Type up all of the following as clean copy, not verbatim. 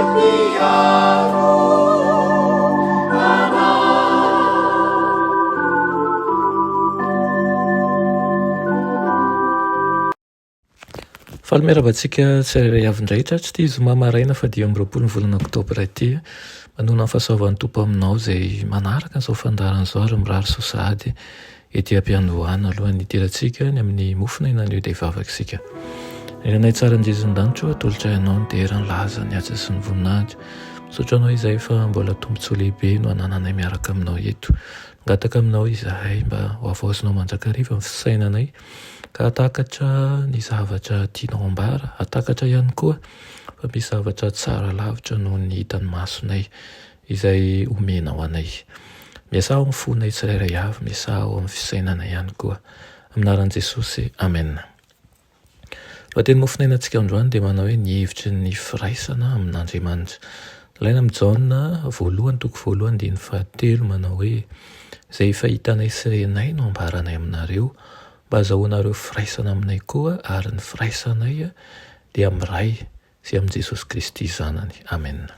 Mpiaro anay. Faly miarahaba antsika tsirairay avy indray tratry ity zoma maraina faha 25 ny volana oktobra ity. Manoana ny fahasoavan'ny Tompo aminao izay manaraka an'izao fandaharana izao ary mirary soa sahady ety am-piandohana. Alohan'ny hidirantsika ny amin'ny mofon'aina anio dia hivavaka isika. Ry Rainay tsara indrindra an-danitra ô, atolotra Ianao ny dera, ny laza, ny haja sy ny voninahitra. Misaotra Anao izahay fa mbola tombontsoa lehibe no anananay miaraka Aminao eto. Mangataka Aminao izahay mba ho havaozinao mandrakariva ny fisainanay ka hahatakatra ny zavatra tianao ambara, hahatakatra ihany koa fa misy zavatra tsara lavitra noho ny hitan'ny masonay izay omenao anay. Miasà ao amin'ny fonay tsirairay avy, miasà ao amin'ny fisainanay ihany koa. Amin'ny anaran'i Jesosy, amena. Lohateny mofonainantsika androany dia manao hoe ny hevitry ny firaisana amin'Andriamanitra. Nalaina amin'i Jaona voalohany toko voalohany andininy fahatelo manao hoe izay efa hitanay sy renay no ambaranay aminareo mba hazahoanareo firaisana aminay koa ary ny firaisanay dia amin'ny Ray sy amin'i Jesosy Kristy Zanany. Amena.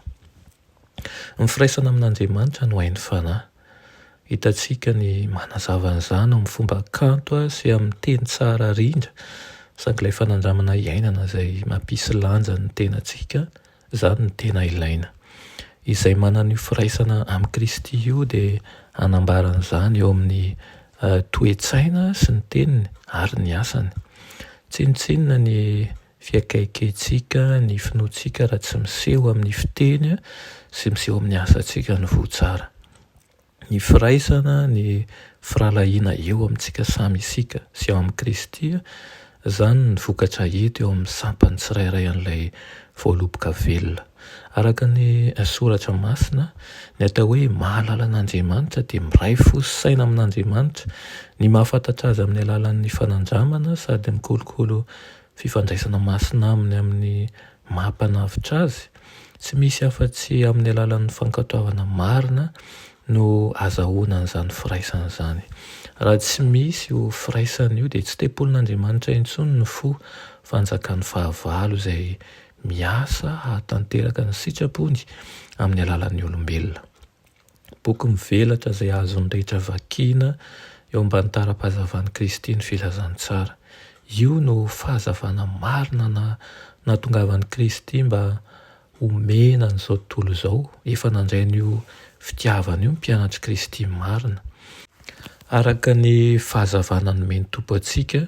Ny firaisana amin'Andriamanitra no hain'ny fanahy. Hitantsika ny manazava an'izany amin'ny fomba kanto sy amin'ny teny tsara rindra, saingy ilay fanandramana iainana izay mampisy lanja ny tenantsika, izany no tena ilaina. Izay manana io firaisana amin'i Kristy io dia hanambara an'izany eo amin'ny toe-tsaina sy ny teniny ary ny asany. Tsinontsinona ny fiakaikentsika ny finoantsika raha tsy miseho amin'ny fiteny sy miseho amin'ny asantsika ny voa tsara. Ny firaisana, ny firahalahiana eo amintsika samy isika sy ao amin'i Kristy, izany ny vokatra hita eo amin'ny sampan'ny tsirairay an'ilay voaloboka velona. Araka ny Soratra Masina, ny atao hoe mahalala an'Andriamanitra dia miray fo sy saina amin'Andriamanitra, ny mahafantatra Azy amin'ny alalan'ny fanandramana sady mikolokolo fifandraisana masina aminy amin'ny maha Mpanavotra azy. Tsy misy afa-tsy amin'ny alalan'ny fankatoavana marina no azahoana an'izany firaisana izany. Raha tsy misy io firaisana io dia tsy tempolin'Andriamanitra intsony ny fo fa anjakan'ny fahavalo izay miasa hahatanteraka ny sitrapony amin'ny alalan'ny olombelona. Boky mivelatra izay azon'ny rehetra vakiana eo ambany tara-pahazavan'i Kristy ny Filazantsara. Io no fahazavana marina nahatongavan'i Kristy mba homena an'izao tontolo izao. Efa nandray an'io fitiavana io ny mpianatr'i Kristy marina. Araka ny fahazavana nomen'ny Tompo antsika,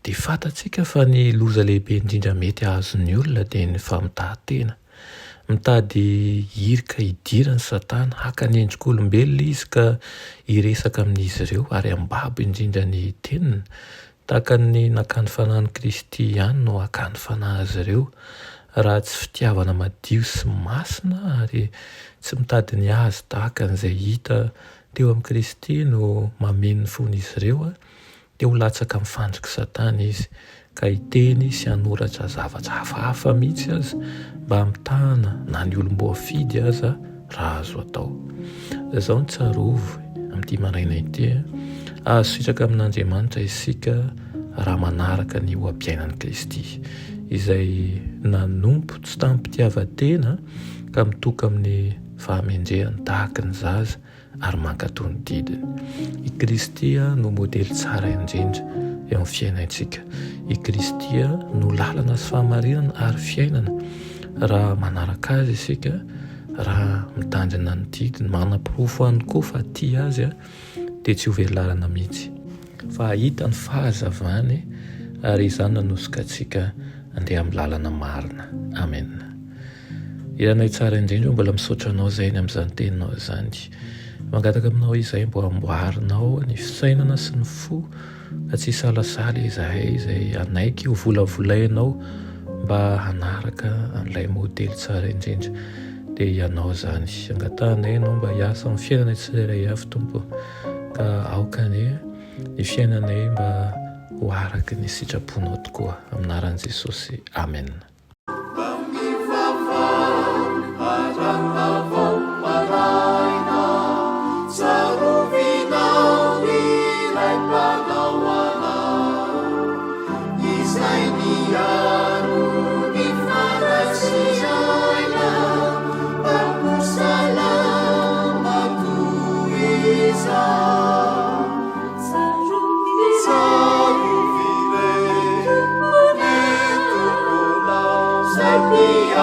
dia fantatsika fa ny loza lehibe indrindra mety hahazo ny olona dia ny famitahan-tena. Mitady hirika hidirany Satana, haka ny endrik'olombelona izy ka hiresaka amin'izy ireo ary hambabo indrindra ny teniny. Tahaka ny nakany fanahy an'i Kristy ihany no hakany fanahy azy ireo, raha tsy fitiavana madio sy masina ary tsy mitady ny azy tahaka an'izay hita teo amin'i Kristy no mameno ny fon'izy ireo, dia ho latsaka amin'ny fandrik'i Satana izy, ka hiteny sy hanoratra zavatra hafahafa mihitsy aza mba hamitahana na ny olom-boafidy aza raha azo atao. Izao no tsarovy amin'ity maraina ity, azo sitraka amin'Andriamanitra isika raha manaraka ny oha-piainan'i Kristy, izay nanompo tsy tamim-pitiavan-tena ka mitoka amin'ny fahamendrehany tahaka ny zaza ary mankatò ny didiny. I Kristy no modely tsara indrindra eo amin'ny fiainantsika. I Kristy no lalana sy fahamarinana ary fiainana. Raha manaraka Azy isika, raha mitandrina ny didiny, manaporofo ihany koa fa tia Azy, dia tsy ho very lalana mihitsy, fa hahita ny fahazavany ary izany nanosika antsika handeha amin'ny lalana marina. Amena. Ianay tsara indrindra mbola misaotra anao izay ny amin'izany teninao izany. Mangataka aminao izay mbo amboarinao ny fisainana sy ny fo ka tsy hisalasala izahay izay hanaiky ho volavolainao mba hanaraka an'ilay modely tsara indrindra dia ianao izany. Angatahanay ianao mba hiasa amin'ny fiainanay tsirairay avy Tompo ka aoka anie ny fiainanay mba ho araka ny sitraponao tokoa. Amin'ny anaran'i Jesosy. Amen. Ny